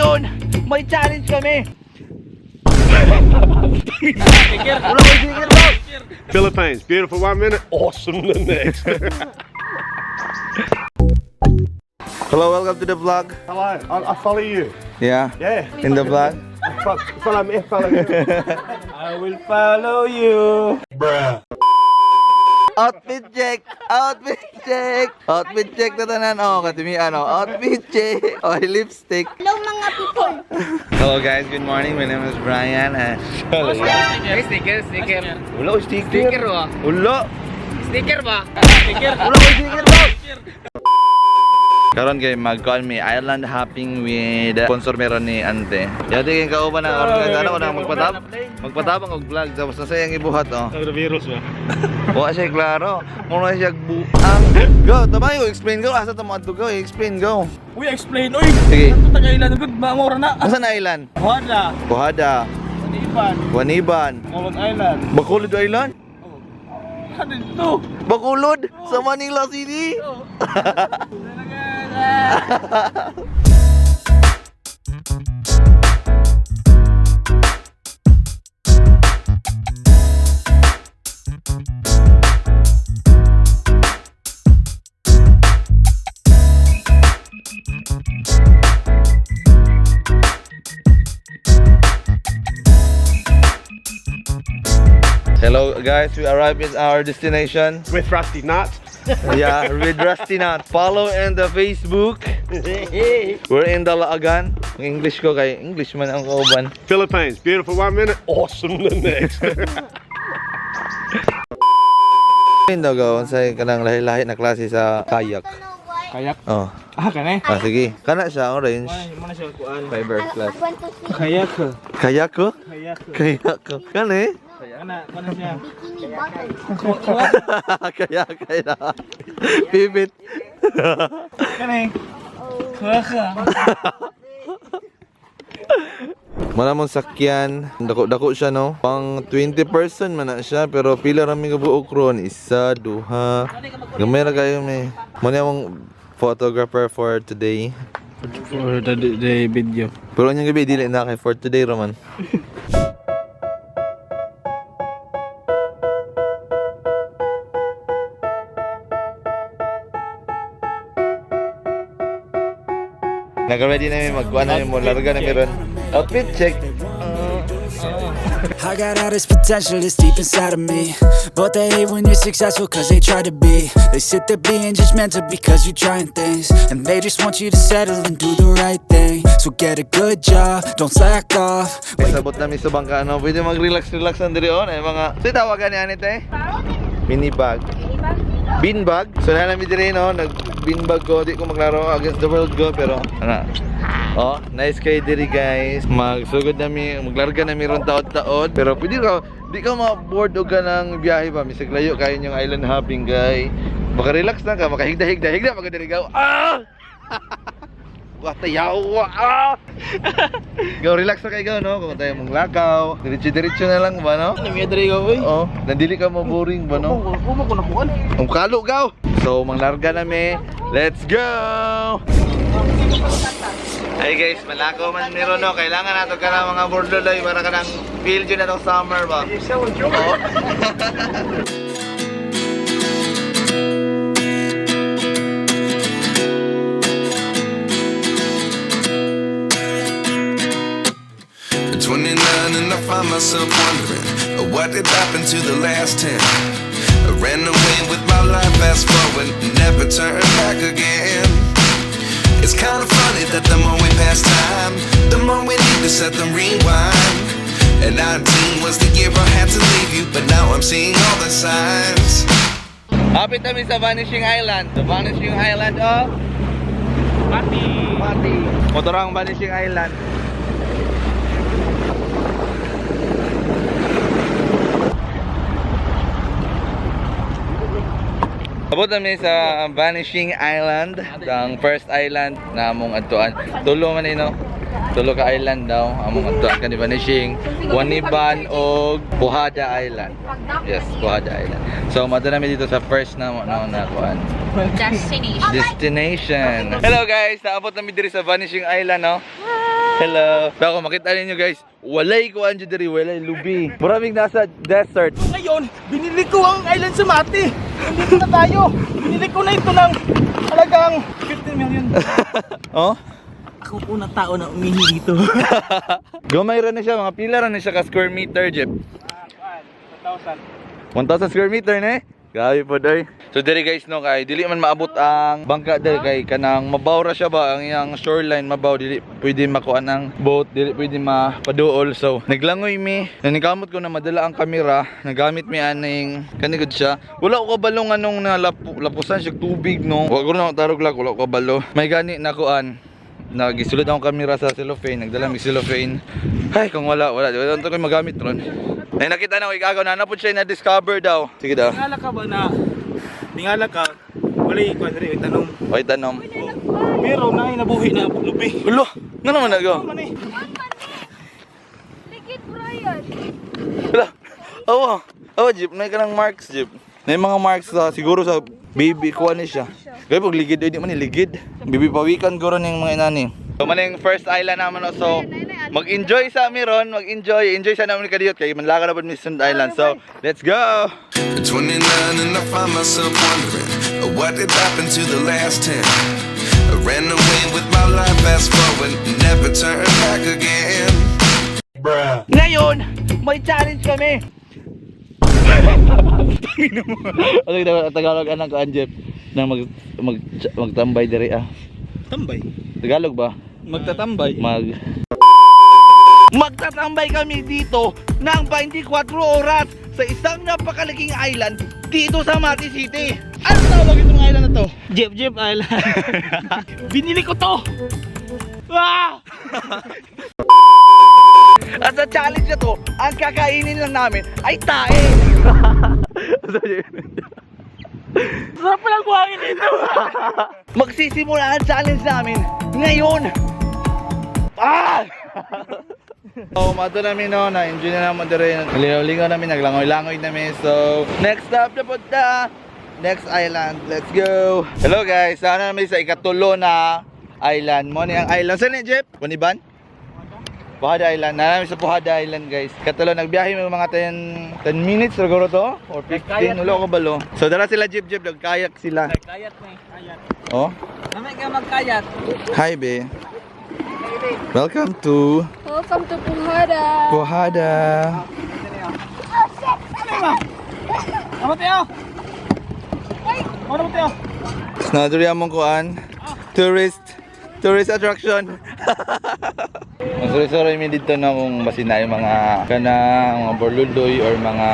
Ngayon, may challenge kami. Philippines, beautiful one minute, awesome the next. Hello, welcome to the vlog. Hello, I follow you. Yeah. Yeah. In the vlog. Follow me, follow you. I will follow you. Outfit check! Outfit check! Outfit check na tanan. Oh, katimi ano. Outfit check. Oh, lipstick. Hello, mga people. Hello guys, good morning. My name is Brian. And Ay, sticker, sticker. Wala ko sticker. Sticker ba? Wala. Sticker ba? Sticker. Wala ko sticker daw. Karon kay mag-call me island hopping with sponsor meron ni Ante. Yati kay kauban na karon kay ano na magpatabang og vlog tapos na sayang ibuhat oh. Virus ba? Wa siya klaro. Mura siya buang. Go, tama yo, explain go. Asa ta mo adto go? Explain go. Uy, explain, uy! Sige. Ito taga-ilan, good, mangora na. Asa na island? Wala. Buhada, Iban. Waniban, Colon Island. Bacolod Island. Ano ito? Bacolod sa Manila City. Hello guys, we arrived at our destination. With rusty nuts. Yeah, with Rusty Nut. Follow in the Facebook. We're in Dalaagan. Ang English ko kay English man ang kauban. Philippines, beautiful one minute, awesome the next. Daw gaw sa kanang lahi-lahi na klase sa kayak. Kayak. Oh. Ah, kane? Ah, sige. Kana siya orange. Muna siya kuan. Fiber I want to see Kayak. Kayak ko? Kayak. Kayak ko. Kani? Kana, kana siya. Bikini Bottom. Kaya kaya. Pipit. Kane. Kaka. Mana mong sakyan, dako-dako siya no. Pang 20 person man na siya pero pila ra mi kabuok ron, isa, duha. Gamay ra kayo mi. Mo na among photographer for today. For the video. Pero anyang gabi dili na kay for today ra man. Nag-ready na mi magkuha na mi mo larga na mi ron. Outfit check. I got all this potential that's deep inside of me. But they hate when you're successful 'cause they try to be. They sit there being judgmental because you're trying things. And they just want you to settle and do the right thing. So get a good job, don't slack off. May sabot na mi sa bangka ano, pwede mag-relax-relax ang diri on ay mga. Say tawagan ni ani te. Mini bag. Bean bag. So na nami diri no, nag bean bag ko, di ko maglaro against the world ko pero ana. Oh, nice kay diri guys. Magsugod na mi, maglarga na mi ron taod-taod. Pero pwede ka di ka ma-bored og kanang biyahe ba, misag layo kayo yung island hopping guy. Maka relax na ka, makahigda-higda, higda pag diri ka. Ah! Watayawa! Ah! Go, relax na kayo, go, no? Kung tayo mong lakaw, diretso-diretso na lang ba, no? Ano miya diri ka, uy? Oo, nandili ka mo boring ba, no? Kuma ko na kuan. Ang kalo, gaw! So, manglarga na mi. Let's go! Hey guys, malakaw man meron no. Kailangan nato ka ng mga borloloy para ka ng feel yun na tong summer ba? Oo. At 29 and I find myself wondering what did happen to the last 10. I ran away with my life, fast forward, never turn back again. It's kind of funny that the more we pass time, the more we need to set the rewind. And 19 was the year I had to leave you, but now I'm seeing all the signs. Hapit kami sa Vanishing Island. The Vanishing Island of Mati. Mati. Motor ang Vanishing Island. Abot kami sa Vanishing Island, ang first island na among adtuan. Tulo man ino. Tulo ka island daw among adtuan kani Vanishing, Waniban og Buhada Island. Yes, Buhada Island. So madto namin dito sa first na no, na kuan. Destination. Destination. Hello guys, naabot namin diri sa Vanishing Island, no? Hello. Pero kung makita ninyo, guys, walay kuan jud diri, walay lubi. Maraming nasa desert. Ngayon, binili ko ang island sa Mati. Nandito na tayo. Binili ko na ito ng halagang 15 million. Oh? Ako po na tao na umihi dito. Gamay ra na siya, mga pila ra na siya ka square meter, Jeff. 1,000. 1,000 square meter na eh. Grabe po day. So diri, guys, no, kay dili man maabot ang bangka diri kay kanang mabaw ra siya ba ang iyang shoreline, mabaw, dili pwede makuan ang boat, dili pwede mapaduol. So naglangoy mi. Nanikamot ko na madala ang kamera, nagamit mi aning kanigod siya. Wala ko kabalo nganong lapusan siya tubig, no. Wa ko na tarog lag, wala ko kabalo. May gani na kuan. Nagisulod akong kamera sa cellophane, nagdala mig cellophane. Ay, kung wala, wala. Wala ko magamit ron. Ay, nakita na ko igagaw na napod siya na discover daw. Sige daw. Tingala ka ba na tingala ka wala ikuan diri tanom. Oy, tanom. Pero naay nabuhi na lubi. Ulo, nga naman nago. Man eh. Ligid, Brian. Wala. Awa. Awa, Jeep. May ka ng marks, Jeep. May mga marks sa siguro sa baby kuha ni siya. Kaya pag ligid, di man ni ligid. Baby pawikan guro ning mga inani. So man yung first island naman, no. So mag-enjoy sa ami ron, mag-enjoy. Enjoy sa namin kadiyot kay manlaga na pud mi Sund Island. So, let's go. At 29 and I find myself wondering what did happen to the last 10. I ran away with my life, fast forward, never turn back again. Ngayon, may challenge kami. Ano yung Tagalog anang kuan, Jeff? Nang mag, mag magtambay diri ah. Tambay. Tagalog ba? Magtatambay. Mag Magtatambay kami dito ng 24 oras sa isang napakalaking island dito sa Mati City. Ano tawag itong island na to? Jeep Jeep Island. Binili ko to. Ah! At sa challenge na to, ang kakainin lang namin ay tae. Sarap palang buhangin dito. Magsisimula ang challenge namin ngayon. Ah! So, mato namin no, na-enjoy na naman diri. Lingaw-lingaw namin, naglangoy-langoy namin. So, next stop na punta. Next island, let's go. Hello guys, sana namin sa ikatulo na island. Mo ni ang island. Saan ni Jeff? Kuniban? Puhada Island. Na namin sa Puhada Island, guys. Katulo, nagbiyahe may mga 10 minutes siguro to or 15, wala ko balo. So dala sila jeep jeep, nagkayak sila. Kayat na eh. Kayat. Oh. Namay ka magkayat. Hi, be. Welcome to Welcome to Puhada. Puhada. Ano tayo? Ano tayo? Snaduri among kuan. Tourist tourist attraction. Sorry, sorry mi dito na kung basin na yung mga kana mga borluloy or mga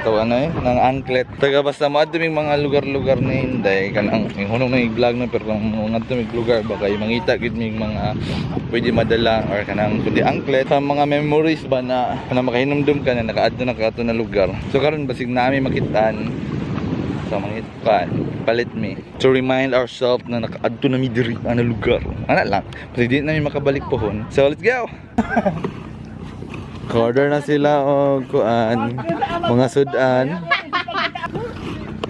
to ano eh ng anklet. Taga basta mo adto ming mga lugar-lugar ni Inday kanang yung hunong na vlog na, pero kung mga adto mig lugar ba kay mangita gid mig mga pwede madala or kanang kundi anklet sa mga memories ba na na makahinumdum ka na nakaadto na ka ato na lugar. So karon basig nami makitaan sa mga kan palit mi to remind ourselves na nakaadto na mi diri ana lugar ana lang kasi di na mi makabalik pohon. So let's go. Order na sila og kuan, mga sudan.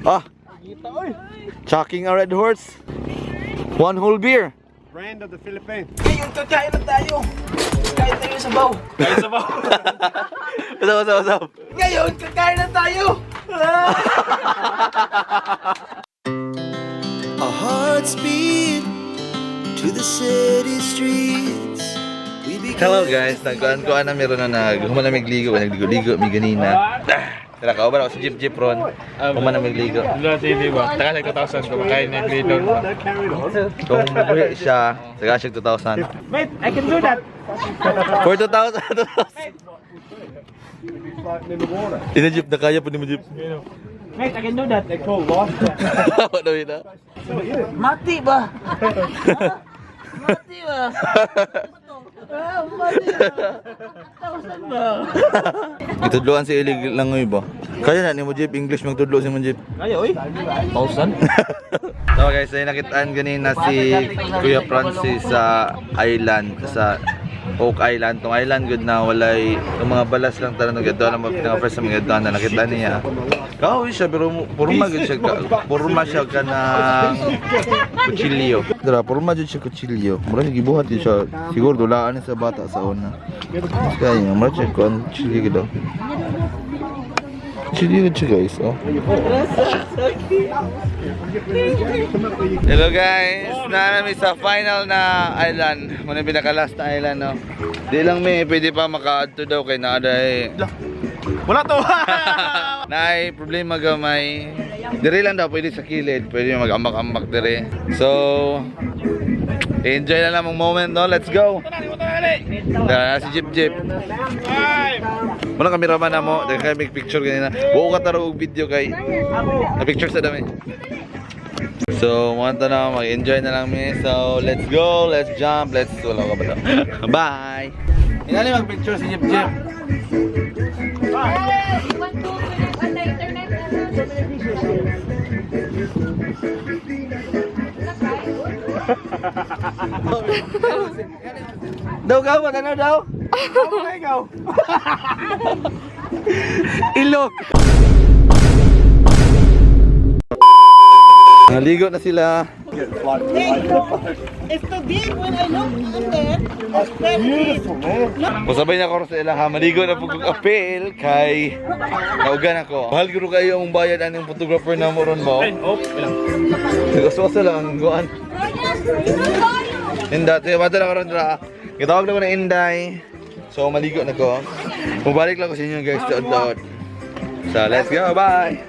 Ah, chucking a red horse, one whole beer. Brand of the Philippines. Ngayon, kakain na tayo. Kain tayo sa baw. What's up, what's up, what's up? Ngayon, kakain na tayo. Our hearts beat to the city streets. We began Hello guys, nagkuan-kuan na meron na nag human na migligo, nagligo-ligo mi ganina. Tara ka ba ako sa jeep jeep ron. Human na migligo. Wala TV ba? Taka sa 2,000 kumakain na green ba? Kung mabuhi siya, saka siya 2,000. Mate, I can do that. For 2,000, 2,000. Floating in the water. Ina jeep na kaya po ni mo jeep. Mate, I can do that. They call life Wala na. Mati ba? Mati ba? Ah, mati ba? Thousand ba? Itudloan si Ilig langoy ba? Kaya na ni mo jeep English magtudlo si mo jeep. Kaya, oy. 1,000? So guys, ay nakitaan ganina si Kuya Francis sa island sa Oak Island. Tong island good na walay yung mga balas lang tanan nagado na mga first na mga na nakita niya. Kahoy siya pero purma gud siya purma siya kanang kutsilyo. Dara purma jud siya kutsilyo. Mura siya gibuhat jud siya. Siguro dulaan ni sa bata sa una. Kaya mura siya kuan kutsilyo gid. Oh. Kutsilyo gud siya, guys, oh. Hello guys, naa mi sa final na island. Muna pinaka last na island, no. Di lang may pwede pa maka-adto daw kay naa day. Wala to. Naay problema gamay. Dire lang daw pwede sa kilid, pwede mag-ambak-ambak dire. So enjoy na lang ang moment, no? Let's go. Dara si Jeep Jeep. Muna kameraman na mo, dahil kay picture kanina. Buo ka taro og video kay. Na picture sa dami. So, mga na, mag-enjoy na lang mi. So, let's go, let's jump, let's wala ka ba daw? Bye. Inani mag-picture si Jeep Jeep. You want to connect on the internet? Daw ka, magano daw? Ikaw. Ilok. Naligo na sila. It's too deep when I look in there. It's very deep. Pasabay na ko sa ila ha, maligo na po kong apel kay naugan ako. Mahal guro kayo ang bayad aning photographer na mo ron mo. Oh, ilang. Nagasuwasa lang ang guan. Inda, tiyo, bata na ko ron dra. Gitawag na ko na Inday. So, maligo na ko. Mubalik lang ko sa inyo guys, daod-daod. So, let's go, bye!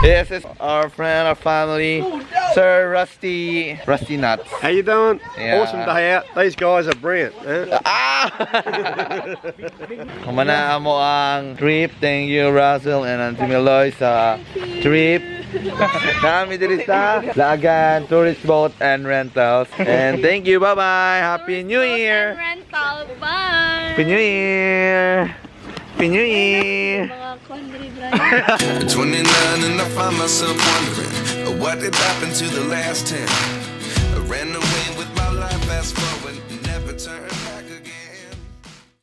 Yes, it's our friend, our family, Sir Rusty, Rusty Nuts. How you doing? Yeah. Awesome day out. These guys are brilliant. Eh? Ah! Kumana mo ang trip. Thank you, Russell and Auntie Meloy sa trip. Nami diri sa Laagan Tourist Boat and Rentals. And thank you. Bye-bye. Happy New Year. Rental. Bye! Happy New Year. Happy New Year. Mga kondri, Brian. At 29 and I find myself wondering what did happen to the last 10. I ran away.